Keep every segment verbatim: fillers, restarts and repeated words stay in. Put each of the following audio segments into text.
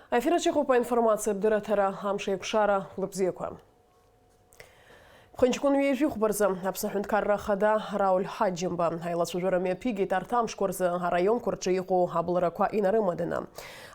Аефир аҿы иҟоуп аинформациатә дырраҭара, амш еиқәшара, лыбзиақәа. Ԥхынҷкәын ҩажәи хәба рзы Аԥсны Аҳәынҭқарра Ахада Рауль Ҳаџьымба аилацәажәара мҩаԥигеит арҭ амшқәа рзы араионқәа рҿы иҟоу абылрақәа инарымаданы.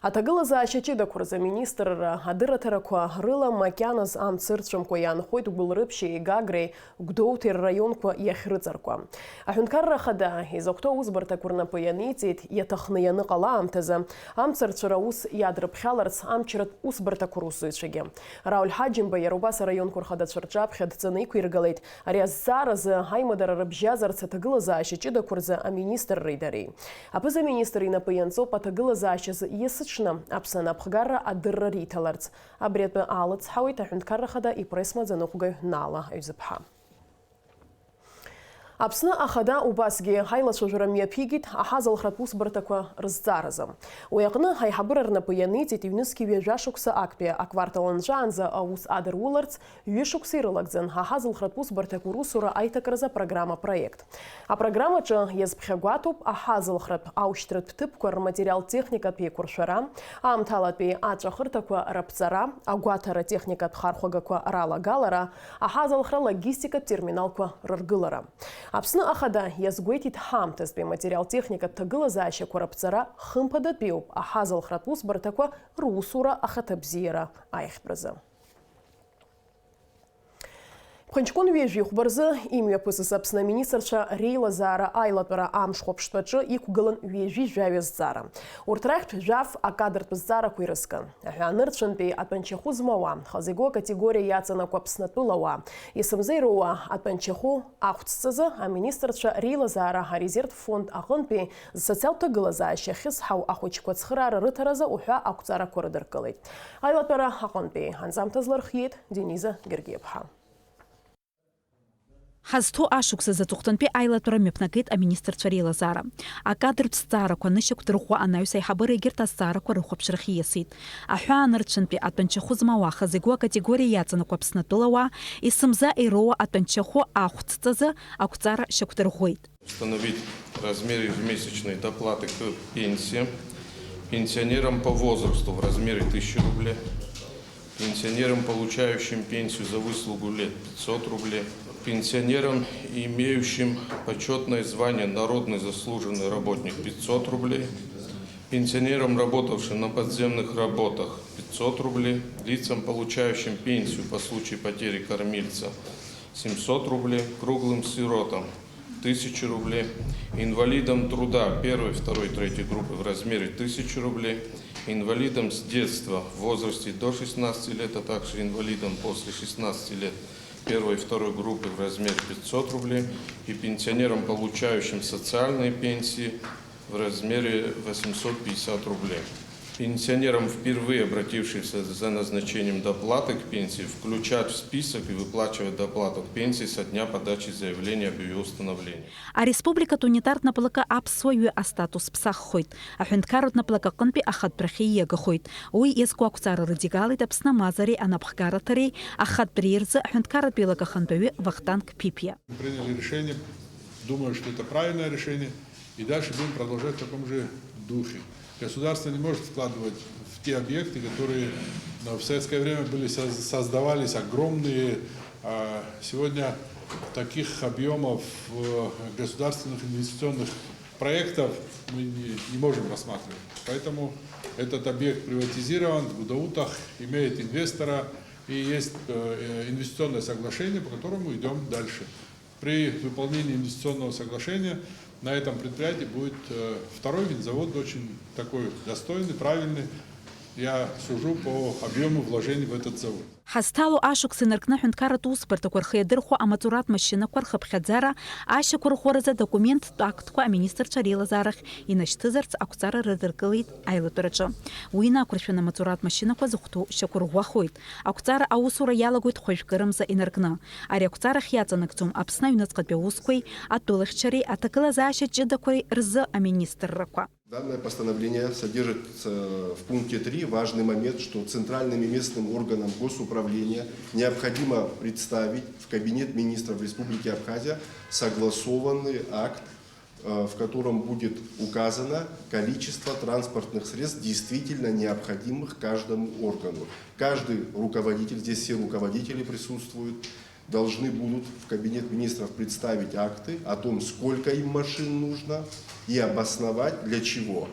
Аҭагылазаашьа ҷыдақәа рзы аминистрра адырраҭарақәа рыла макьаназ амц ырцәамкәа иаанхоит Гәылрыԥшьи Гагреи Гәдоуҭеи рраионқәа иахьрыҵаркуа. Аҳәынҭқарра Ахада изакәтәы аусбарҭақәа рнапы ианиҵеит, иаҭахны ианыҟала аамҭазы амцарцәара аус иадрыԥхьаларц амчратә усбарҭақәа русзуҩцәагьы. Рауль Ҳаџьымба иара убас араионқәа рхадацәа рҿаԥхьа дҵаны иқәиргылеит ари азҵааразы аимадара рыбжьазарц аҭагылазаашьа ҷыдақәа рзы аминистрреи дареи. Аԥыза-министр инапы ианҵоуп аҭагылазаашьазы есыҽны Аԥсны анапхгарра адырра риҭаларц. Абри атәы аалыцҳауеит Аҳәынҭқарра Ахада ипресс-маӡаныҟәгаҩ Нала Аҩзыԥҳа. Аԥсны Ахада убасгьы аилацәажәара мҩаԥигеит аҳазалхратә усбарҭақәа рызҵааразы. Уи аҟны аиҳабыра рнапы ианиҵеит ҩнызқьи ҩажәа шықәса актәи аквартал анҵәаанӡа аус адыруларц ҩышықәса ирылагӡан аҳазалхратә усбарҭақәа русура аиҭакразы апрограмма проект. Апрограммаҿы иазԥхьагәаҭоуп аҳазалхратә аушьҭратә ҭыԥқәа рматериал-техникатә еиқәыршәара, аамҭалатәи аҵәахырҭақәа раԥҵара, агәаҭара техникатә хархәагақәа ралагалара, аҳазалхра логистикатә терминалқәа рыргылара. Аԥсны Ахада иазгәеиҭеит ҳаамҭазтәи аматериал-техникатә ҭагылазаашьақәа раԥҵара хымԥадатәиуп аҳазалхратә усбарҭақәа русура ахаҭабзиара аиӷьтәразы. Ԥхынҷкәын ҩажәи хәба рзы имҩаԥысыз Аԥсны аминистрцәа реилазаара аилатәара амш хәаԥштәаҿы иқәгылан ҩажәи жәаҩа зҵаара. Урҭ рахьтә жәаф акадртә зҵаарақәа ирызкын. Аҳәаанырцәынтәи атәанчахәы змауа, хазы игоу акатегориа иаҵанакуа Аԥснатәылауаа, есымза ироуа атәанчахәы ахәцҵазы аминистрцәа реилазаара арезервтә фонд аҟынтәи зсоциалтә ҭагылазаашьа ахьызҳау ахәыҷқәа ацхыраара рыҭаразы уҳәа ақәҵарақәа рыдыркылеит. Аилатәара аҟынтәи анҵамҭа злархиеит Дениза Гергиаԥҳа. Ҳазҭоу ашықәсазы аҵыхәтәантәи аилатәара мҩаԥнагеит аминистрцәа реилазаара. Акадртә зҵаарақәа анышьақәдырӷәӷәа анаҩс аиҳабыра егьырҭ азҵаарақәа рыхәаԥшрахь ииасит. Аҳәаанырцәынтәи атәанчахәы змауа хазы игоу акатегориа иаҵанакуа Аԥснатәылауаа, есымза ироуа атәанчахәы ахәцҵазы ақәҵара шьақәдырӷәӷәеит. Установить размер ежемесячной доплаты к пенсии пенсионерам по возрасту в размере тысячи рублей, пенсионерам, получающим пенсию за выслугу лет, пятьсот рублей, пенсионерам, имеющим почётное звание «Народный заслуженный работник», пятьсот рублей, пенсионерам, работавшим на подземных работах, пятьсот рублей, лицам, получающим пенсию по случаю потери кормильца, семьсот рублей, круглым сиротам, тысяча рублей, инвалидам труда первой, второй, третьей группы в размере тысячи рублей, инвалидам с детства в возрасте до шестнадцати лет, а также инвалидам после шестнадцати лет первой и второй группы в размере пятьсот рублей и пенсионерам, получающим социальные пенсии, в размере восемьсот пятьдесят рублей. Пенсионерам, впервые обратившимся за назначением доплаты к пенсии, включать в список и выплачивать доплату к пенсии со дня подачи заявления об её установлении. Ареспубликатә унитартә наплакы аԥсуа ҩы астатус ԥсаххоит. Аҳәынҭқарратә наплакы аҟынтәи ахатәрахьы ииагахоит. Уи иазку ақәҵара рыдигалеит Аԥсны амазареи анапхгараҭареи ахатәреи рзы аҳәынҭқарратә еилак ахантәаҩы Вахтанг Ԥиԥиа. Приняли решение, думаю, что это правильное решение, и дальше будем продолжать в таком же духе. Государство не может вкладывать в те объекты, которые, э, в советское время были соз-, создавались огромные, а, сегодня таких объёмов, э, государственных инвестиционных проектов мы не, не можем рассматривать. Поэтому этот объект приватизирован, в Гудаутах, имеет инвестора, и есть, э, э, инвестиционное соглашение, по которому идём дальше. При выполнении инвестиционного соглашения на этом предприятии будет, э, второй винзавод, очень такой достойный, правильный. Я сужу по объёму вложений в этот завод. Ҳазҭало ашықәс инаркны аҳәынҭқарратә усбарҭақәа рхы иадырхәо амаҵуратә машьынақәа рхыԥхьаӡара ашьақәырӷәӷәаразы адокументтә актқәа аминистрцәа реилазаарахь инашьҭызарц ақәҵара рыдыркылеит аилатәараҿы. Уи инақәыршәаны амаҵуратә машьынақәа зыхәҭоу шьақәырӷәӷәахоит. Ақәҵара аусура иалагоит хәажәкырамза инаркны. Ари ақәҵарахь иаҵанакӡом Аԥсны аҩныҵҟатәи аусқәеи, атәылахьчареи, аҭагылазаашьа ҷыдақәеи рзы аминистррақәа. Данное постановление содержит, э, в пункте три важный момент, что центральным и местным органам госуправления необходимо представить в Кабинет министров Республики Абхазия согласованный акт э, в котором будет указано количество транспортных средств, действительно необходимых каждому органу. Каждый руководитель, здесь все руководители присутствуют, должны будут в кабинет министров представить акты о том, сколько им машин нужно и обосновать для чего.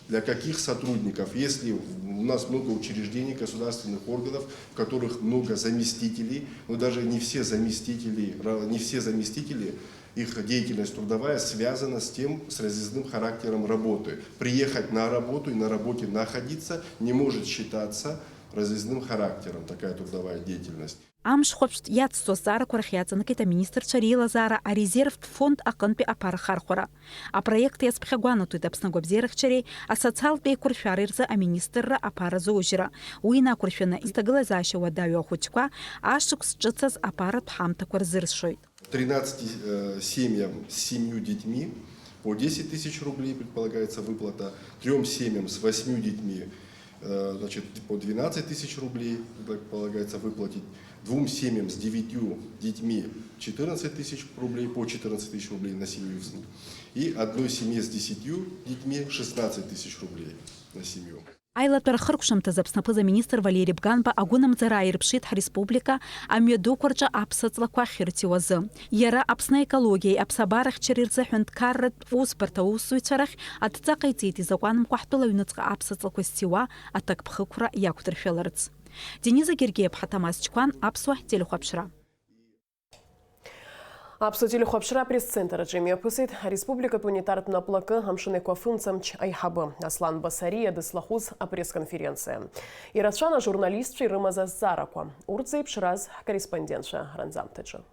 Для каких сотрудников? Если у нас много учреждений, государственных органов, в которых много заместителей, но даже не все заместители, не все заместители, их деятельность трудовая связана с тем, с разъездным характером работы. Приехать на работу и на работе находиться не может считаться разъездным характером такая трудовая деятельность. Амшхәаԥштә иацҵо азҵаарақәа рахь иаҵанакит аминистрцәа реилазаара арезервтә фонд аҟынтәи аԥара хархәара. Апроект иазԥхьагәанаҭоит Аԥсны агәабзиарахьчареи асоциалтә еиқәыршәареи рзы аминистрра аԥара зоужьра. Уи инақәыршәаны, изҭагылазаашьа уадаҩу ахәыҷқәа ашықәс ҿыцаз аԥаратә ҳамҭақәа рзыршоит. Тринадцати семьям с семью детьми по десять тысяч рублей предполагается выплата, трём семьям с восьмью детьми, э, значит, по двенадцать тысяч рублей предполагается выплатить, двум семьям с девятью детьми четырнадцать тысяч рублей, по четырнадцать тысяч рублей на семью и одной семье с десятью детьми шестнадцать тысяч рублей на семью. Аилатәара хыркәшамҭазы Аԥсны аԥыза-министр Валери Бганба агәынамӡара ааирԥшит ҳреспублика амҩа дуқәа рҿы аԥсаҵлақәа ахьырҭиуа азы. Иара Аԥсны аекологиеи аԥсабарахьчареи рзы ҳәынҭқарратә усбарҭа аусзуҩцәа рахь адҵа ҟаиҵеит изакәанымкәа ҳтәыла аҩныҵҟа аԥсаҵлақәа зҭиуа аҭакԥхықәра иақәдыршәаларц. Дениза Гергиеԥҳа, Ҭамаз Чқәан, Аԥсуа телехәаԥшра. Аԥсуа телехәаԥшра апресс-центр аҿы имҩаԥысит ареспубликатә унитартә наплакы амшын еиқәафымцамч аиҳабы Аслан Басариа дызлахәыз апресс-конференциа. Ирацәан ажурналистцәа ирымаз азҵаарақәа. Урҭ зеиԥшраз ҳкорреспондентцәа ранҵамҭаҿы.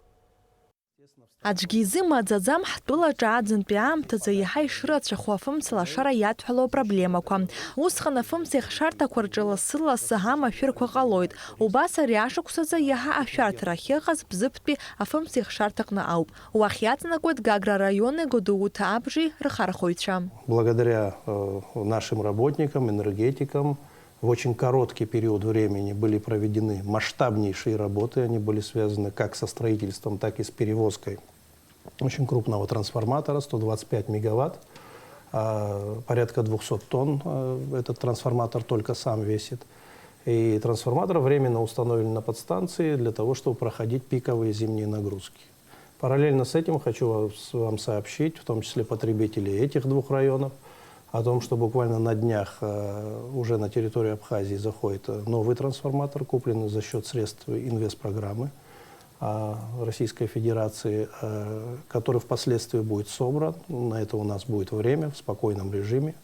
Аӡәгьы изы маӡаӡам ҳтәылаҿы аӡынтәи аамҭазы иаҳа ишырацәахо афымца лашара иадҳәалоу апроблемақәа. Усҟан афымца ихшарҭақәа рҿы лассы-лассы амашәырқәа ҟалоит. Убас ари ашықәсазы иаҳа ашәарҭара ахьыҟаз Бзыԥтәи афымца ихшарҭаҟны ауп. Уахь иаҵанакуеит Гагра араиони Гәдоуҭа абжеи рхархәаҩцәа. Благодаря э, нашим работникам, энергетикам, в очень короткий период времени были проведены масштабнейшие работы. Они были связаны как со строительством, так и с перевозкой очень крупного трансформатора, сто двадцать пять мегаватт, а, порядка двухсот тонн э, этот трансформатор только сам весит. И трансформатор временно установлен на подстанции для того, чтобы проходить пиковые зимние нагрузки. Параллельно с этим хочу вас- вам сообщить, в том числе потребители этих двух районов, о том, что буквально на днях э, уже на территорию Абхазии заходит э, новый трансформатор, купленный за счет средств инвестпрограммы а, Российской Федерации, э, который впоследствии будет собран. На это у нас будет время в спокойном режиме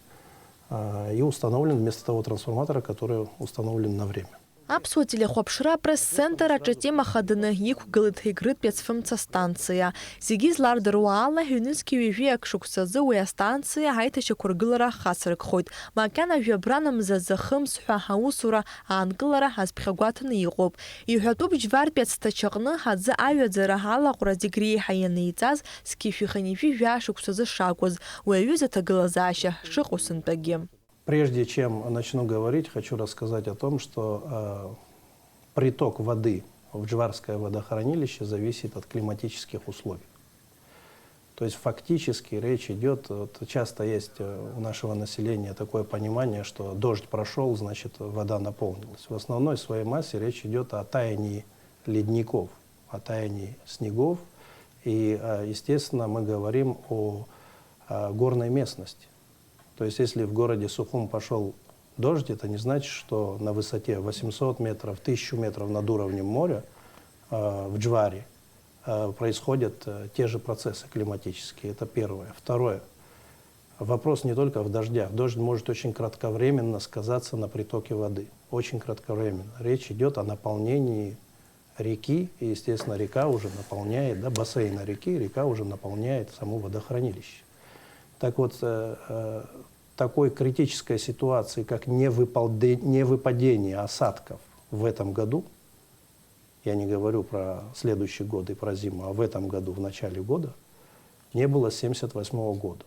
а, и установлен вместо того трансформатора, который установлен на время. Аԥсуа телехәаԥшра апресс-центр аҿы атема хаданы иқәгылеит Егрытәи ацәфымца станциа. Зегьы излардыруа ала, ҩнызқьи ҩажәи ак шықәсазы уи астанциа аиҭашьақәыргылара хацыркхоит. Макьана жәабран мзазы хымз ҳәа аусура аанкылара азԥхьагәаҭаны иҟоуп. Иҳәатәуп Џьвартәи ацҭачаҟны аӡы аҩаӡара алаҟәра зегь реиҳа ианеиҵаз зқьи жәшәи хынҩажәи жәаа шықәсазы шакәыз, уи аҩыза аҭагылазаашьа шыҟоу сынтәагьы. Прежде чем начну говорить, хочу рассказать о том, что э, приток воды в Джварское водохранилище зависит от климатических условий. То есть фактически речь идет, вот часто есть э, у нашего населения такое понимание, что дождь прошел, значит вода наполнилась. В основной своей массе речь идет о таянии ледников, о таянии снегов. И, э, естественно, мы говорим о э, горной местности. То есть если в городе Сухум пошел дождь, это не значит, что на высоте восемьсот метров, тысячу метров над уровнем моря э, в Джваре э, происходят э, те же процессы климатические. Это первое. Второе. Вопрос не только в дождях. Дождь может очень кратковременно сказаться на притоке воды. Очень кратковременно. Речь идет о наполнении реки, и, естественно, река уже наполняет, да, бассейна реки, река уже наполняет само водохранилище. Так вот, э, э, такой критической ситуации, как невыпаде- невыпадение осадков в этом году, я не говорю про следующий год и про зиму, а в этом году, в начале года, не было с семьдесят восьмого года.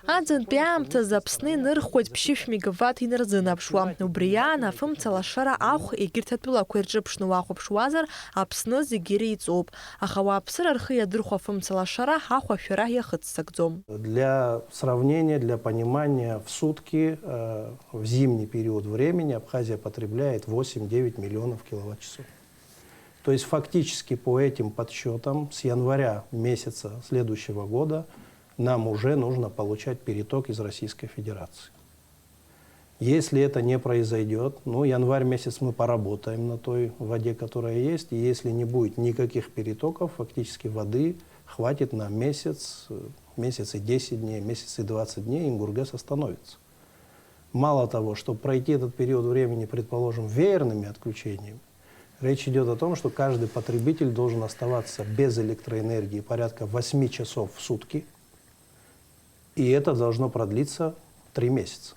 Аӡынтәи аамҭазы Аԥсны инырхуеит ԥшьышә мегаватт инарзынаԥшуа. Убри аан, афымца лашара ахә егьырҭ атәылақәа ирҿыԥшны уахәаԥшуазар, Аԥсны зегьы иреиҵоуп. Аха ауааԥсыра рхы иадырхәо афымца лашара ахә ашәара иахыццакӡом. Для сравнения, для понимания, в сутки, э, в зимний период времени Абхазия потребляет восемь-девять миллионов киловатт-часов. То есть фактически по этим подсчётам с января месяца следующего года нам уже нужно получать переток из Российской Федерации. Если это не произойдёт, ну, январь месяц мы поработаем на той воде, которая есть, и если не будет никаких перетоков, фактически воды хватит на месяц, э, месяц и десять дней, месяц и двадцать дней, Ингургес остановится. Мало того, чтобы пройти этот период времени, предположим, веерными отключениями, речь идёт о том, что каждый потребитель должен оставаться без электроэнергии порядка восьми часов в сутки, и это должно продлиться три месяца.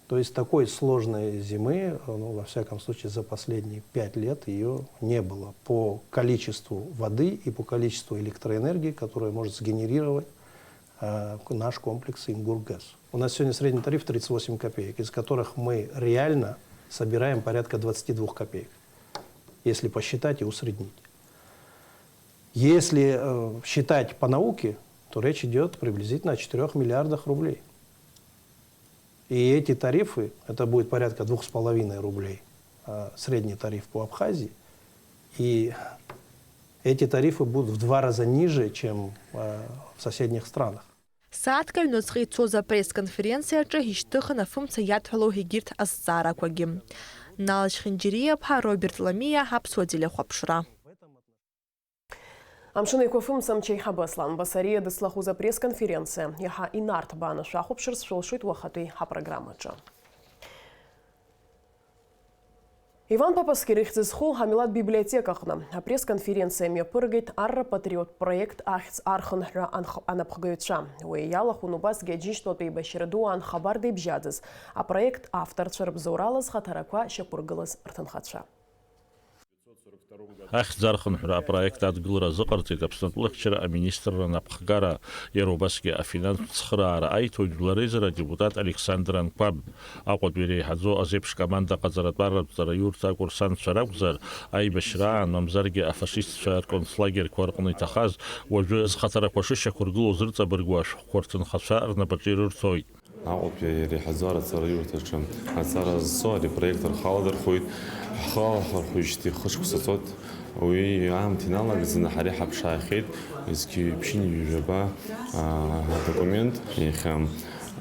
То есть такой сложной зимы, ну, во всяком случае, за последние пять лет её не было по количеству воды и по количеству электроэнергии, которую может сгенерировать, э, наш комплекс Ингургес. У нас сегодня средний тариф тридцать восемь копеек, из которых мы реально собираем порядка двадцати двух копеек, если посчитать и усреднить. Если, э, считать по науке, то речь идёт приблизительно о четырёх миллиардах рублей. И эти тарифы, это будет порядка двух с половиной рублей, э, средний тариф по Абхазии, и эти тарифы будут в два раза ниже, чем, э, в соседних странах. Сааҭк аҩныҵҟа ицоз апресс-конференциаҿы ишьҭыхын афымца иадҳәалоу егьырҭ азҵаарақәагьы. Нал Чхинџьириаԥҳа, Роберт Ламиа, Аԥсуа телехәаԥшра. Амшын Еиқәа фымца мчеиҳабы Аслан Басариа дызлахәыз апресс-конференциа иаҳа инарҭбааны шәахәаԥшырц шәылшоит уахатәи ҳапрограммаҿы. Иван Папаскир ихьӡ зху амилаҭ библиотекаҟны апресс-конференциа мҩаԥыргеит Арра патриот проект ахьӡ архынҳәра анх-, анапхгаҩцәа. Уи иалахәын убасгьы Аџьынџьтәылатәи еибашьра ду аан хабарда ибжьаӡыз апроект авторцәа рыбзоурала зхаҭарақәа шьақәыргылаз рҭынхацәа. Ахьӡ архынҳәра апроект адгылара азыҟарҵеит Аԥсны атәылахьчара аминистрра анапхгара, иара убасгьы афинанстә цхыраара аиҭоит Жәлар Реизара адепутат Александр Анқәаб. Аҟәатәи иреиҳаӡоу азеиԥш команда ҟаҵаратәаратә ҵараиурҭа акурсантцәа ракәзар, аибашьраан, мамзаргьы афашистцәа рконцлагерьқәа рҟны иҭахаз, уажәы зхаҭарақәа шышьақәыргылоз рыҵабыргуа ашәҟәқәа рҭынхацәа рнапаҿы ирырҭоит. Аҟәатәи иреиҳаӡоу аҵараиурҭаҿы аҵара зцо ари апроект рхы аладырхәит. Ҳхы алаҳархәижьҭеи хышықәса ҵуеит. Уи аамҭа иналагӡаны ҳара иҳаԥшаахьеит зқьи ҩбжьи жәаба, аа, документ. Иахьа,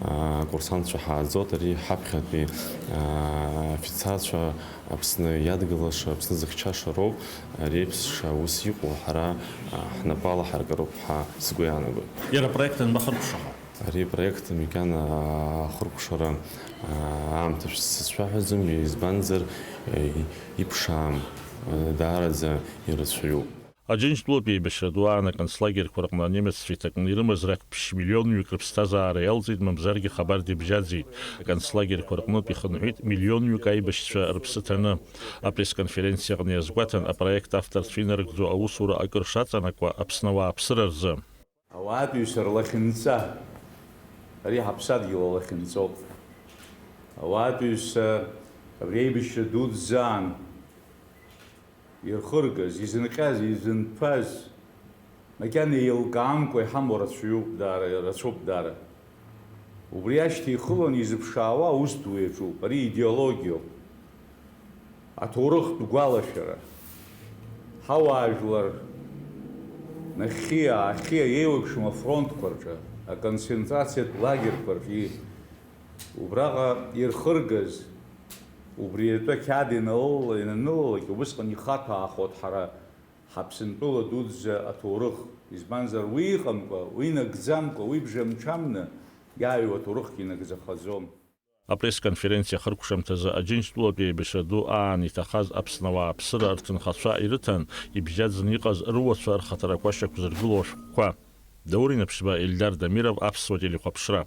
аа, акурсантцәа ҳааӡоит, ари ҳаԥхьатәи, аа, афицарцәа Аԥсны иадгылаша, Аԥсны зыхьчаша роуп, ари еиԥш аус иҟоу ҳара, аа, ҳнапы алаҳаргароуп ҳәа сгәы иаанагоит. Иара апроект анбахыркәшаха? Ари апроект макьана ахыркәшара, аа, аамҭа сзацәшәаҳәаӡом, избанзар, э, иԥшаам, э, даараӡа ирацәаҩуп. Аџьынџьтәылатәи еибашьра ду аан аконцлагерьқәа рҟны анемеццәа иҭакны ирымаз рахьтә ԥшь миллионҩык рыԥсҭазаара иалҵит, мамзаргьы хабарда ибжьаӡит. Аконцлагерьқәа рҟнытә ихынҳәит миллионҩык аибашьцәа рыԥсы ҭаны. Апресс-конференциаҟны иазгәаҭан апроект авторцәа инарыгӡо аусура акыр шаҵанакуа Аԥсны ауааԥсыра рзы. Ауаатәыҩса рлахьынҵа, ари ҳаԥсадгьыл алахьынҵоуп. Ауаатәыҩса абри аибашьра дуӡӡаан ирхыргаз, изынҟьаз, изынԥаз, макьана еилкаамкәа иҳамоу рацәаҩуп даара, рацәоуп даара. Убри ашьҭа ихыланы изыԥшаауа аус ду иаҿуп, ари идеологиоуп. Аҭоурыхтә гәалашәара. Ҳауаажәлар нахьхьи аахьхьи еиуеиԥшым афронтқәа рҿы, аконцентрациатә лагерьқәа рҿы, убраҟа ирхыргаз, убри атәы ақьаад ианылала-, иананылалак, убысҟан ихаҭәаахоит ҳара ҳаԥсынтәыла дуӡӡа аҭоурых. Избанзар, уи иҟамкәа, уи нагӡамкәа, уи бжамҽамны иааҩуа аҭоурыхгьы нагӡахаӡом. Апресс-конференциа ахыркәшамҭазы Аџьынџьтәылатәи еибашьра ду аан иҭахаз Аԥсны ауааԥсыра рҭынхацәа ирыҭан, ибжьаӡны иҟаз руацәа рхаҭарақәа шьақәзыргылоу ашәҟәқәа. Даур Инаԥшьба, Ельдар Дамиров, Аԥсуа телехәаԥшра.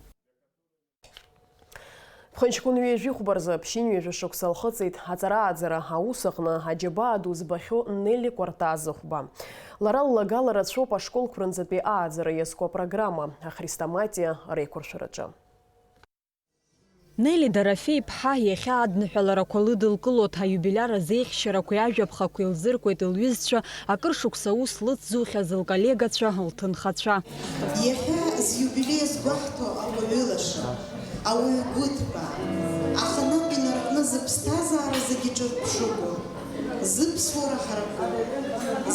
Ԥхынҷкәын ҩажәи хәба рзы ԥшьынҩажәа шықәса лхыҵит аҵара-ааӡара аус аҟны аџьабаа ду збахьоу Нели Кәарта Азыхәба. Лара ллагала рацәоуп ашколқәа рынӡатәи ааӡара иазку апрограмма, ахрестоматиа реиқәыршәараҿы. Нели Дорофеи-иԥҳа иахьа адныҳәаларақәа лыдылкылоит, аиубилиар азеихьчарақәеи ажәаԥхақәеи лзыркуеит лҩызцәа, акыр шықәса аус лыцзухьаз лколлегацәа, лҭынхацәа. Иахьа зиубилеи азгәаҳҭо ауаҩы лаша, ауаҩ гәыҭбаа, аха наҟ инаркны зыԥсҭазаара зегьы ҿырԥшыгоу, зыԥсуара ҳараку,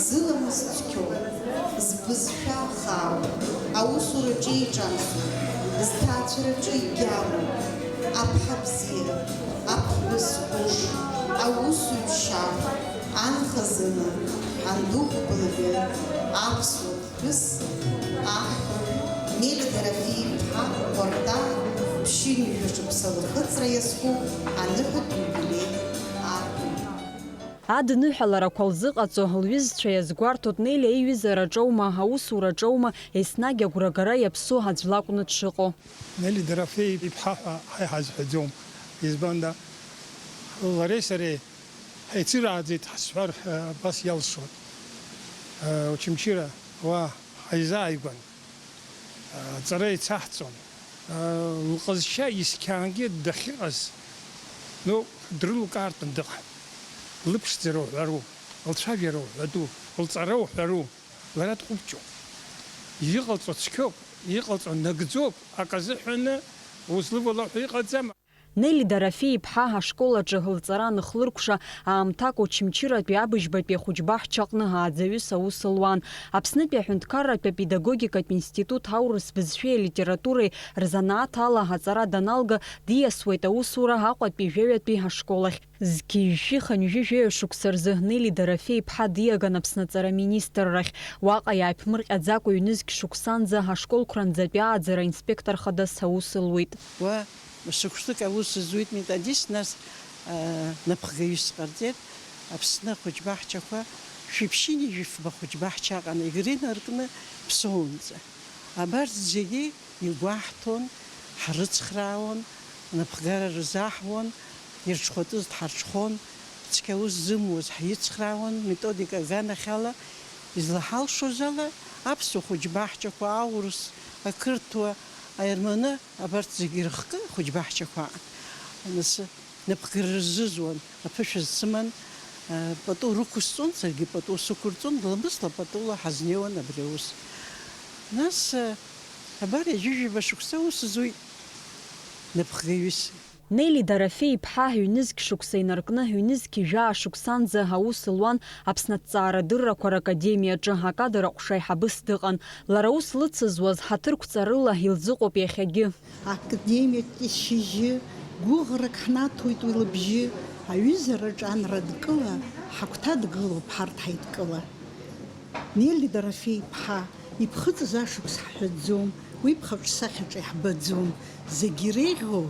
зыламыс цқьоу, збызшәа хаау, аусураҿы еиҿамсу, зҭаацәараҿы егьаамоу, аԥҳа бзиа, аԥҳәыс ҟәыш, аусуҩ шьа, анхазына, анду хәыблаҩы, аԥсуа ԥҳәыс, аҳ, Нели Дорофеи-иԥҳа Кәарта ԥшьынҩажәа шықәса лхыҵра иазку аныҳәатә иубилеи ақәын. Адныҳәаларақәа лзыҟаҵо лҩызцәа иазгәарҭоит Нели аиҩызараҿоума, аусураҿоума, еснагь агәрагара иаԥсоу аӡә лакәны дшыҟоу. Нели Дорофеи-иԥҳа ҳәа ҳаи ҳазҳәаӡом. Избанда, лареи сареи ҳаицырааӡеит ҳасҳәар, абас иалшоит. Очамчыра уа ҳаизааигәан, аҵара еицаҳҵон. Лҟазшьа есқьаангьы дахьыҟаз, ну, дрылукаартә дыҟан. Лыԥшӡара уҳәару, лцәажәара уҳәатәу, лҵара уҳәару, лара дҟәыбҷоуп. Иҟалҵо цқьоуп, иҟалҵо нагӡоуп, акы азыҳәаны узлывало ҳәа иҟаӡам. Нели Дорофеи-иԥҳа ашкол аҿы лҵара аныхлыркәша, аамҭак Очамчыратәи абыжьбатәи ахәыҷбаҳча аҟны ааӡаҩыс аус луан. Аԥснытәи аҳәынҭқарратә апедагогикатә институт аурыс бызшәеи алитературеи рзанааҭ ала аҵара даналга, диасуеит аусура Аҟәатәи жәаҩатәи ашкол ахь. Зқьи жәшәи хынҩажәи жәаҩа шықәса рзы Нели Дорофеи-иԥҳа диаган Аԥсны аҵара министррахь. Уаҟа иааиԥмырҟьаӡакәа ҩнызқь шықәсанӡа ашколқәа рынӡатәи ааӡара инспектор хадас аус луит. Уа шықәсык аус зуит методист, нас, а, напхгаҩыс сҟарҵеит. Аԥсны ахәыҷбаҳчақәа, шәиԥшьыни жәифба хәыҷбаҳча аҟан, егры инаркны Ԥсоунӡа. Абарҭ зегьы игәаҳҭон, ҳрыцхраауан, напхгара рзаҳуан, ирҽхәатәыз дҳарҽхәон, цқьа ус зымуаз ҳицхраауан, методика аганахьала, излаҳалшоз ала, аԥсуа хәыҷбаҳчақәа, аурыс, ақырҭуа, аерманы, абарҭ зегьы рыхкы ахәыҷбаҳчақәа аҟан. Нас напхгара рзызуан, аԥышәа сыман, а, пату рықәысҵон, саргьы пату сықәырҵон, ламысла патула ҳазнеиуан абри аус. Нас, а, абар, ҩажәижәаба шықәса аус зуит напхгаҩыс. Нели Дорофеи-иԥҳа ҩнызқь шықәса инаркны, ҩнызқь жәаа шықәсанӡа аус луан Аԥсны аҭҵаарадыррақәа ракадемиаҿы, акадр аҟәша аиҳабыс дыҟан. Лара аус лыцызуаз ҳаҭырқәҵарыла илзыҟоуп иахьагьы. Академиатәи шьыжьы, гәыӷрак ҳнаҭоит уи лыбжьы, аҩызараҿ анра дкыла, ҳагәҭа дгылоуп ҳарҭ ҳаидкыла. Нели Дорофеи-иԥҳа, иԥхыҵыз ашықәс ҳҳәаӡом, уи ԥхаҿсахьаҿы иаҳбаӡом, зегь иреиӷьу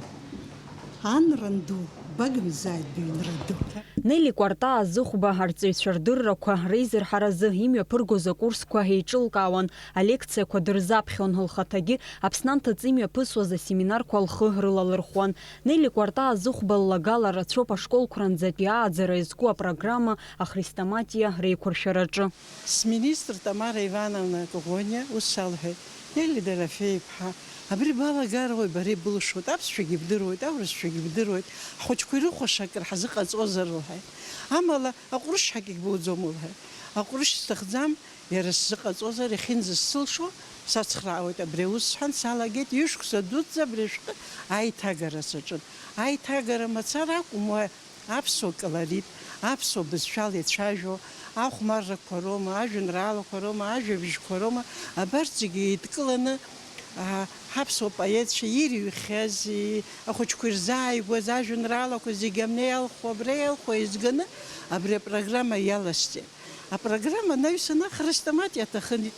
анра анду, багымзааит быҩнра ду. Нели Кәарта Азыхәба арҵаҩцәа рдыррақәа реизырҳаразы имҩаԥыргоз акурсқәа еиҿылкаауан, алекциақәа дырзаԥхьон, лхаҭагьы Аԥсны анҭыҵ имҩаԥысуаз асеминарқәа лхы рылалырхуан. Нели Кәарта Азыхәба ллагала рацәоуп ашколқәа рынӡатәи ааӡара иазку апрограмма ахрестоматиа реиқәыршәараҿы. Сминистр Тамара Ивановна Коӷониа ус салҳәеит, Нели Дорофеи-иԥҳа, абри балагарои бара ибылшоит, аԥсшәагьы бдыруеит, аурысшәагьы бдыруеит, ҳхәыҷқәа ирыхәаша акыр ҳазыҟаҵозар, лҳәеит. Амала аҟәрышь ҳәагьы буӡом, лҳәеит. Аҟәрышь сҭахӡам, иара сзыҟаҵозар, иахьынӡасзылшо сацхраауеит абри аус, сҳәан, салагеит, ҩышықәса дуӡӡа абри ашәҟәы аиҭагара саҿын. Аиҭагара мацара акәым, уа аԥсуа колорит, аԥсуа бызшәала ицәажәо ахәмаррақәа роума, ажәеинраалақәа роума, ажәабжьқәа роума, абарҭ зегьы еидкыланы, а, ҳаԥсуа поетцәа ирыҩхьази, ахәыҷқәа ирзааигәаз ажәеинраалақәа зегьы амне иалху, абра иалху еизганы абри апрограмма иаласҵеит. Апрограмма анаҩсаны ахрестоматиа аҭахын,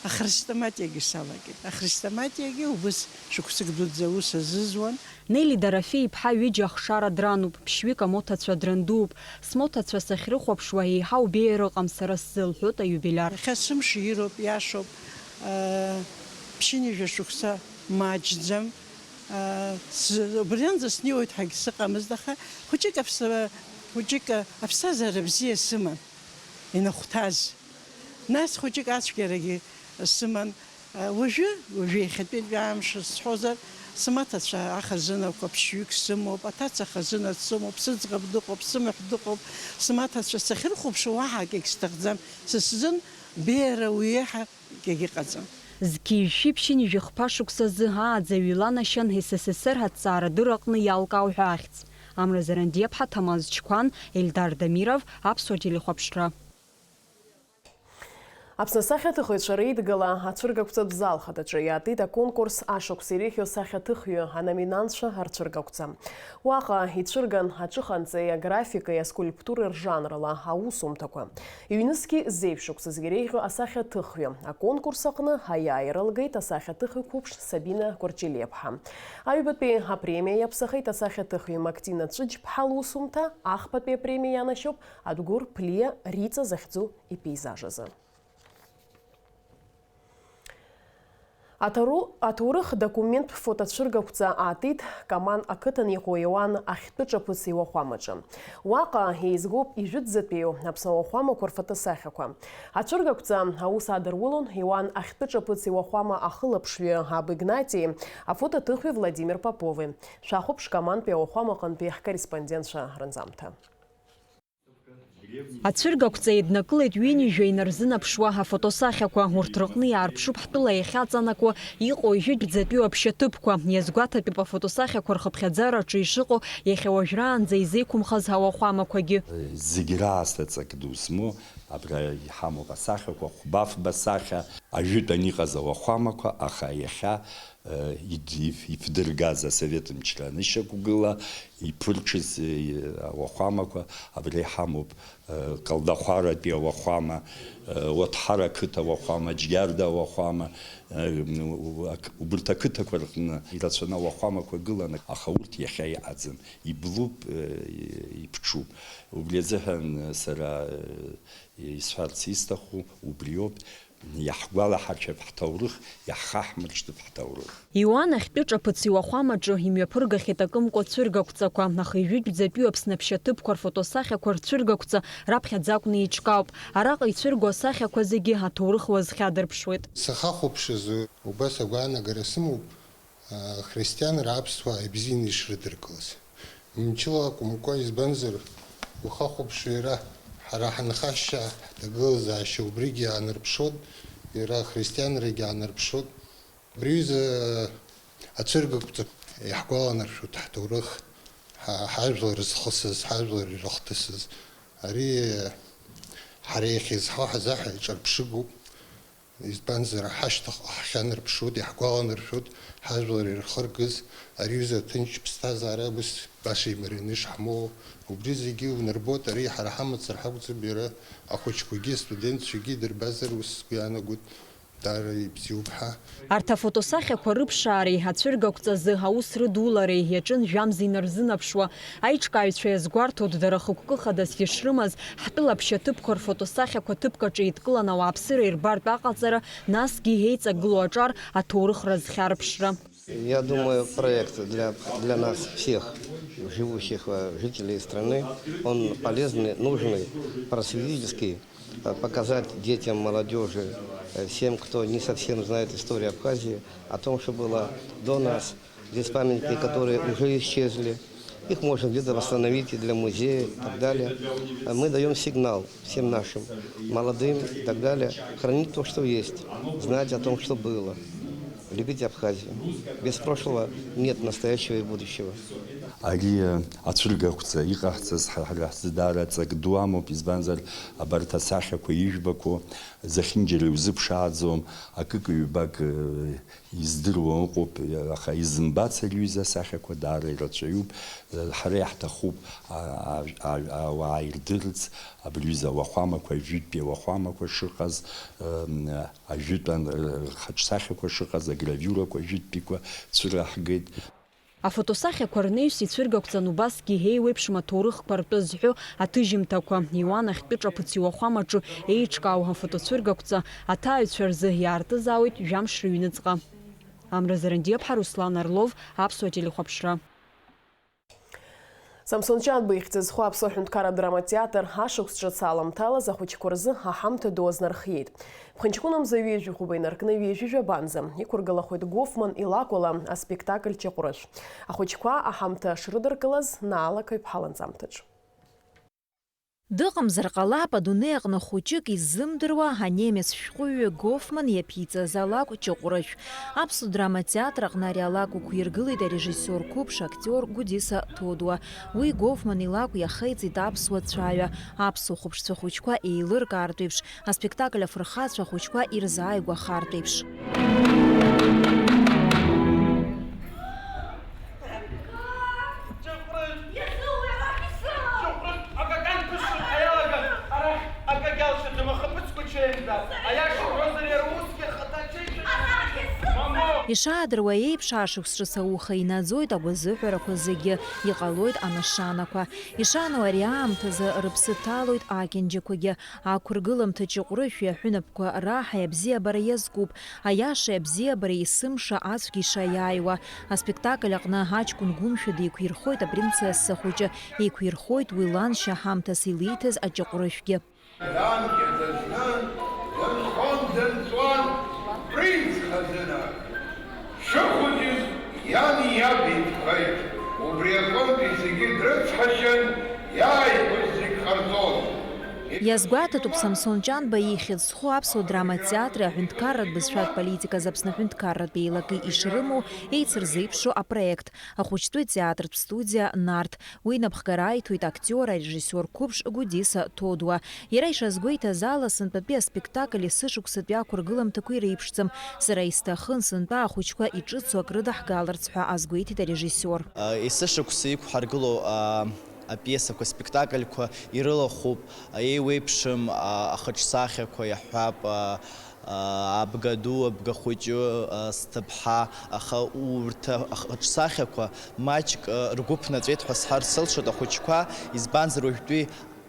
ахрестоматиагьы салагеит. Ахрестоматиагьы убыс шықәсык дуӡӡа аус азызуан. Нели Дорофеи-иԥҳа ҩыџьа ахшара дрануп, ԥшьҩык амоҭацәа драндууп. Смоҭацәа сахьрыхәаԥшуа еиҳа убеиар ыҟам сара сзы, лҳәоит аиубилиар. Иахьа сымш ироуп, иашоуп, аа, ԥшьынҩажәа шықәса маҷӡам. Убрианӡа снеиуеит ҳәагьы сыҟамызт, аха хәыҷык аԥсра, хәыҷык аԥсҭазаара бзиа сыман, инахәҭаз. Нас хәыҷык ацәгьарагьы сыман. Уажәы, уажәы иахьатәи амш сҳәозар, сымаҭацәа ахазынақәа ԥшьҩык сымоуп, аҭаца хазына дсымоуп, сыӡӷаб дыҟоуп, сымаҳә дыҟоуп, сымаҭацәа сахьырхәаԥшуа уаҳа акгьы сҭахӡам, са сзын беиара уи еиҳа акгьы ыҟаӡам. Зқьи жәшәи ԥшьынҩажәи хԥа шықәсазы ааӡаҩ иланашьан С С С Р аҭҵаарадырраҟны иалкаау ҳәа ахьӡ. Амра Зарандиаԥҳа, Ҭамаз Чқәан, Ельдар Дамиров, Аԥсуа телехәаԥшра. Аԥсны асахьаҭыхыҩцәа реидгыла ацәыргақәҵатә зал хадаҿы иаатит аконкурс Ашықәс иреиӷьу асахьаҭыхҩы аноминантцәа рцәыргақәҵа. Уаҟа ицәырган аҽыханҵеи аграфикеи аскульптуреи ржанрла аусумҭақәа. Ҩнызқьи зеижә шықәсазгьы иреиӷьу асахьаҭыхҩы аконкурс аҟны аиааира лгеит асахьаҭыхҩы қәыԥш Сабина Кәарҷелиаԥҳа. Аҩбатәи апремиа иаԥсахеит асахьаҭыхҩы Мактина Цәыџьԥҳа лусумҭа, ахԥатәи апремиа ианашьоуп Адгәыр Ԥлиа Риҵа захьӡу ипейзаж азы. Аҭару-, аҭоурых документтә фотоцәыргақәҵа аатит Каман ақыҭан иҟоу Иуан ахьтәы ҿаԥыци уахәамаҿы. Уаҟа еизгоуп ижәытәӡатәиу Аԥсны ауахәамақәа рфотосахьақәа. Ацәыргақәҵа аус адырулон Иуан ахьтәы ҿаԥыци уахәама ахылаԥшҩы Аб Игнати, афотоҭыхҩы Владимир Попови. Шәахәаԥш Камантәи ауахәамаҟынтәи ҳкорреспондентцәа рынҵамҭа. Ацәыргақәҵа еиднакылеит ҩынҩажәа инарзынаԥшуа афотосахьақәа. Урҭ рыҟны иаарԥшуп ҳтәыла иахьаҵанакуа иҟоу ижәытәӡатәиу аԥшьаҭыԥқәа, иазгәаҭатәуп афотосахьақәа рхыԥхьаӡараҿы ишыҟоу иахьа уажәраанӡа изеиқәымхаз ауахәамақәагьы. Зегь раасҭа ҵак ду змоу абра иҳамоуп асахьақәа, хәба-фба сахьа, ажәытәан иҟаз ауахәамақәа, аха иахьа Ид-, иф-, ифдыргаз асовет мчра анышьақәгыла иԥырҽыз, э, ауахәамақәа абра иҳамоуп, э, Калдахәаратәи ауахәама, э, Уаҭҳар ақыҭа ауахәама, Џьгьарда ауахәама, э, м, у-, ак-, убырҭ ақыҭақәа рҟны ирацәаны ауахәамақәа гылан, аха урҭ иахьа иҟаӡам, иблуп, э, иԥҽуп. Убри азыҳәан, э, сара, э, исҳәарц исҭаху убриоуп. Иаҳгәалаҳаршәап ҳҭоурых, иаҳхаҳмыршҭып ҳҭоурых. Иуан ахьтәы ҿаԥыци уахәамаҿы имҩаԥыргахьеит акымкәа цәыргақәҵақәа, аха ижәытәӡатәиу Аԥсны аԥшьаҭыԥқәа рфотосахьақәа рцәыргақәҵа раԥхьаӡа акәны еиҿкаауп. Араҟа ицәырго асахьақәа зегьы аҭоурых уазхьадырԥшуеит. Сахахәаԥшыз убас агәаанагара сымоуп. Христианра аԥсуаа ибзианы ишрыдыркылаз. Мчыла акәымкәа, избанзар, ухахәаԥшуа иара ҳара ҳанхашьа, ҳҭагылазаашьа убригьы аанарԥшуан, иара ахристианрагьы аанарԥшуан. Абри аҩыза ацәыргақәҵа иаҳгәаланаршәоит ҳҭоурых, ҳа-, ҳажәлар зхысыз, ҳажәлар ирыхҭысыз. Ари ҳара иахьа изҳау ҳазаҳәа иҿарԥшыгоуп. Избанзар, ҳашьҭахьҟа ҳахьанарԥшуеит, иаҳгәаланаршәоит ҳажәлар ирхыргаз, ари аҩыза аҭынч ԥсҭазаара ус баша имарианы ишҳамоу. Убри зегьы унарбоит, ари ҳара ҳамацара ҳакәӡам, иара ахәыҷқәагьы астудентцәагьы идырбазар, ус сгәы иаанагоит, даара ибзиоуп ҳәа. Арҭ афотосахьақәа рыԥшаареи ацәыргақәҵазы аус рыдулареи иаҿын жәамз инарзынаԥшуа. Аиҿкааҩцәа иазгәарҭоит, дара хықәкы хадас ишрымаз, ҳтәыла аԥшьаҭыԥқәа рфотосахьақәа ҭыԥк аҿы еидкыланы ауааԥсыра ирбартә аҟаҵара, насгьы еиҵагылоу аҿар аҭоурыхра зхьарԥшра. Я думаю, проект для, для нас всех, живущих, э, жителей страны, он полезный, нужный, просветительский, э, показать детям, молодёжи, э, всем, кто не совсем знает историю Абхазии, о том, что было до нас, Есть памятники, которые уже исчезли. Их можно где-то восстановить и для музея, и так далее. А мы даём сигнал всем нашим молодым и так далее хранить то, что есть, знать о том, что было. Любить Абхазию. Без прошлого нет настоящего и будущего. Ари, э, ацәыргақәҵа иҟаҳҵаз ҳа-, ҳара ҳзы даара ҵак ду амоуп, избанзар, абарҭ асахьақәа ижәбақәоу зехьынџьара иузыԥшааӡом, акык-ҩбак, э, Издыруа ыҟоуп, аха изымбац ари аҩыза асахьақәа даара ирацәаҩуп. Ҳара иаҳҭахуп, а, а, а, ауаа ирдырырц абри аҩыза ауахәамақәа, ажәытәтәи ауахәамақәа шыҟаз, м, ажәытәан, р-, рхаҿсахьақәа шыҟаз, агравиурақәа ажәытәтәиқәа цәыраҳгеит. Афотосахьақәа рнаҩс ицәыргақәҵан убасгьы еиуеиԥшым аҭоурыхқәа ртәы зҳәо аҭыжьымҭақәа. Иуан ахьтәы ҿаԥыци уахәамаҿы еиҿкаау афотоцәыргақәҵа аҭааҩцәа рзы иаартызаауеит жәамш рыҩныҵҟа. Амра Зарандиаԥҳа, Руслан Орлов, Аԥсуа телехәаԥшра. Самсон Ҷанба ихьӡ зху Аԥсуа ҳәынҭқарратә драматеатр ашықәс ҿыц аламҭалаз ахәыҷқәа рзы аҳамҭа ду азнархиеит. Ԥхынҷкәын мза ҩажәи хәба инаркны ҩажәи жәабанӡа иқәыргылахоит Гофман илакәла аспектакль Ҷаҟәрышә. Ахәыҷқәа аҳамҭа шрыдыркылаз Наала Қаиԥҳа ланҵамҭаҿ. Дыҟамзар ҟалап адунеи аҟны хәыҷык иззымдыруа анемец шәҟәыҩҩы Гофман иаԥиҵаз алакә Ҷаҟәрышә. Аԥсуа драматеатр аҟны ари алакә ықәиргылеит арежиссиор қәыԥш, актиор Гәдиса Ҭодуа. Уи Гофман илакә иахеиҵеит аԥсуа цәаҩа, аԥсуа хәаԥшцәа хәыҷқәа еилыркаартә еиԥш, аспектакль афырхацәа ахәыҷқәа ирзааигәахартә еиԥш. Ҷаҟәрышә, акакан ԥышәырҟьа иалаган, арахь акагьы алшаӡом, ахаԥыцқәа чеимда. Аиаша уҳәозар, иара усгьы ахаҭа чеиԥшьын. Мамоу! Ишаадыруа еиԥш, ашықәс ҿыц ауха инаӡоит агәазыҳәарақәа зегьы, иҟалоит анашанақәа. Ишану ари аамҭазы рыԥсы ҭалоит акьанџьақәагьы. Ақәыргыламҭа Ҷаҟәрышәи аҳәынаԥқәа раҳаи абзиабара иазкуп, аиашеи абзиабареи есымша ацәгьа ишаиааиуа. Аспектакль аҟны аҷкәын гәымшәа деиқәирхоит апринцесса хәыҷы, еиқәирхоит уи лан шьаҳамҭас илиҭаз аҷаҟәрышәгьы. Данкьа дызны дынхон-дынҵуан принц хазына. Шыхәыҷыз иани иаби итәхеит. Убри аҟынтәи зегьы дрыцҳашьан, иааигәаз зегь ҟарҵон. Иазгәаҭатәуп Самсон Ҷанба ихьӡ зху Аԥсуа драматеатри аҳәынҭқарратә бызшәатә политиказ Аԥсны аҳәынҭқарратә еилаки ишрымоу еицырзеиԥшу апроект, ахәыҷтәы театртә студиа Нарҭ. Уи инапхгара аиҭоит актиор, арежиссиор қәыԥш Гәдиса Ҭодуа. Иара ишазгәеиҭаз ала, сынтәатәи аспектакль есышықәсатәи ақәыргыламҭақәа иреиԥшӡам. Сара исҭахын сынтәа ахәыҷқәа иҿыцу акрыдаҳгаларц ҳәа азгәеиҭеит арежиссиор. Есышықәса иқәҳаргылоу, а, апиесақәа, аспектакльқәа ирылахәуп, еиуеиԥшым, а, ахаҿсахьақәа иаҳҳәап, а, а, абгаду, абгахәыҷы, а, сҭыԥҳа, аха урҭ ахаҿсахьақәа маҷк, а, ргәы ԥнаҵәеит ҳәа сҳәар сылшоит ахәыҷқәа, избанзар уажәтәи,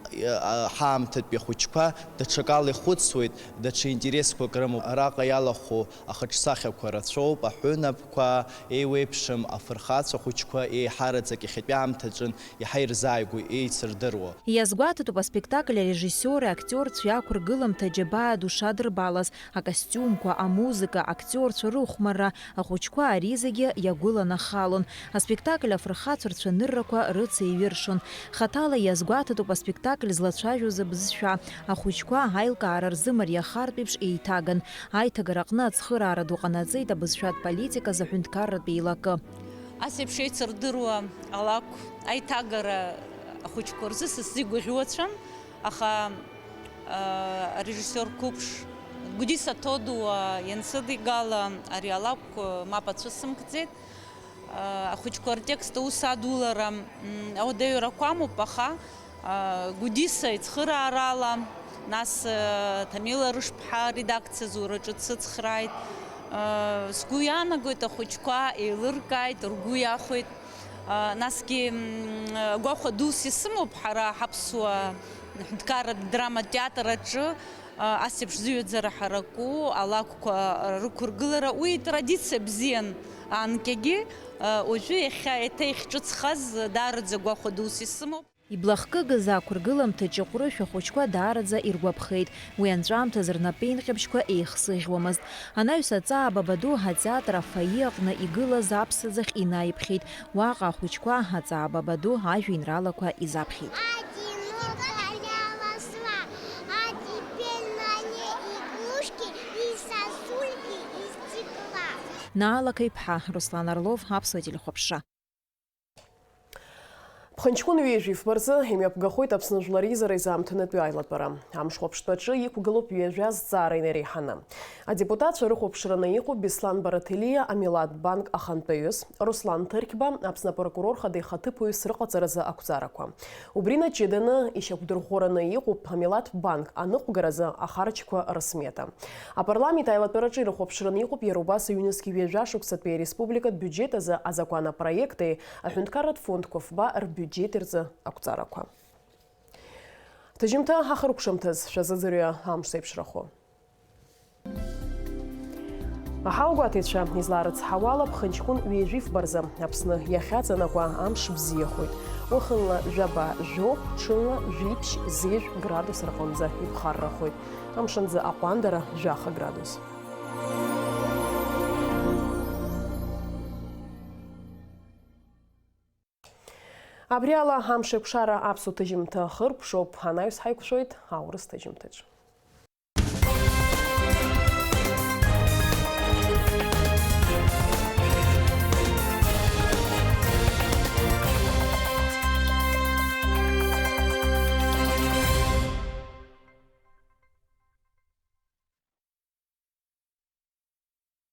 а, ҳаамҭатәи ахәыҷқәа даҽакала ихәыцуеит, даҽа интересқәак рымоуп. Араҟа иалахәу ахаҿсахьақәа рацәоуп, аҳәынаԥқәа, еиуеиԥшым афырхацәа хәыҷқәа еиҳараӡак иахьатәи аамҭаҿын иаҳа ирзааигәоу, еицырдыруа. Иазгәаҭатәуп аспектакль арежиссиори актиорцәеи ақәыргыламҭа џьабаа ду шадырбалаз, акостиумқәа, амузыка, актиорцәа рыхәмарра, ахәыҷқәа ари зегьы иагәыланахалон. Аспектакль афырхацәа рцәаныррақәа рыцеиҩыршон. Хаҭала иазгәаҭатәуп аспектакль злацәажәоз абызшәа. Ахәыҷқәа аилкаара рзы мариахартә еиԥш еиҭаган. Аиҭагараҟны ацхыраара ду ҟанаҵеит абызшәатә политиказ аҳәынҭқарратә еилакы. Ас еиԥш еицырдыруа алакә аиҭагара ахәыҷқәа рзы сыззигәаӷьуацәан, аха, а, арежиссиор қәыԥш Гәдиса Ҭодуа иансыдигала ари алакә, а, мап ацәысымкӡеит. А, ахәыҷқәа ртекст аус адулара, м, ауадаҩрақәа амоуп, аха Гәдиса ицхыраарала, нас, Ҭамила Рышԥҳа аредакциа зураҿы дсыцхрааит. Сгәы иаанагоит, ахәыҷқәа еилыркааит, ргәы иахәеит. Насгьы, гәахәа дус исымоуп ҳара ҳаԥсуа ҳәынҭқарратә драматә театр аҿы ас еиԥш зыҩаӡара ҳараку алакәқәа рықәыргылара. Уи традициа бзиан анкьагьы, уажәы иахьа еиҭа ихьҿыцхаз даараӡа гәахәа дус исымоуп. Иблахкыгаз ақәыргыламҭа Ҷыҟәрышә ахәыҷқәа даараӡа иргәаԥхеит. Уи анҵәамҭаз рнапеинҟьабжьқәа еихсыӷьуамызт. Анаҩс Аҵаа Бабаду атеатр афойе аҟны игылаз аԥсаӡахь инаиԥхьеит. Уаҟа ахәыҷқәа Аҵаа Бабаду ажәеинраалақәа изаԥхьеит. Одинокая листва, а теперь на ней игрушки и сосульки из стекла. Наала Қаиԥҳа, Руслан Орлов, Аԥсуа телехәаԥшра. Ԥхынҷкәын ҩажәи фба рзы имҩаԥгахоит Аԥсны жәлар реизара изаамҭанытәи аилатәара. Амшхәаԥштәаҿы иқәгылоуп ҩажәа зҵаара инареиҳаны. Адепутатцәа рыхәаԥшраны иҟоуп Беслан Бараҭелиа, амилаҭ банк ахантәаҩыс, Руслан Ҭырқьба, Аԥсны апрокурор хада ихаҭыԥуаҩыс рыҟаҵаразы ақәҵарақәа. Убри наҷыданы ишьақәдырӷәӷәараны иҟоуп амилаҭ банк аныҟәгаразы ахарџьқәа рысмета. Апарламент аилатәараҿы ирыхәаԥшраны иҟоуп иара убас ҩнызқь ҩажәа шықәсатәи ареспубликатә биуџьет азы азакәан апроекти аҳәынҭқарратә фондқәа фба рбиуџьети рзы ақәҵарақәа. Ҭыжьымҭа ахыркәшамҭаз шәазыӡырҩы амш зеиԥшрахо. Ҳаугәаҭаҩцәа изларыцҳауала, ԥхынҷкәын ҩажәи фба рзы Аԥсны иахьаҵанакуа амш бзиахоит. Уахынла жәаба жәохә, ҽынла жәиԥшь зежә градус рҟынӡа иԥхаррахоит. Амшынӡы аҟәандара жәаха градус. Абри ала амшеикәшара аԥсуа ҭыжьымҭа хыркәшоуп, анаҩс ҳаиқәшәоит аурыс ҭыжьымҭаҿ.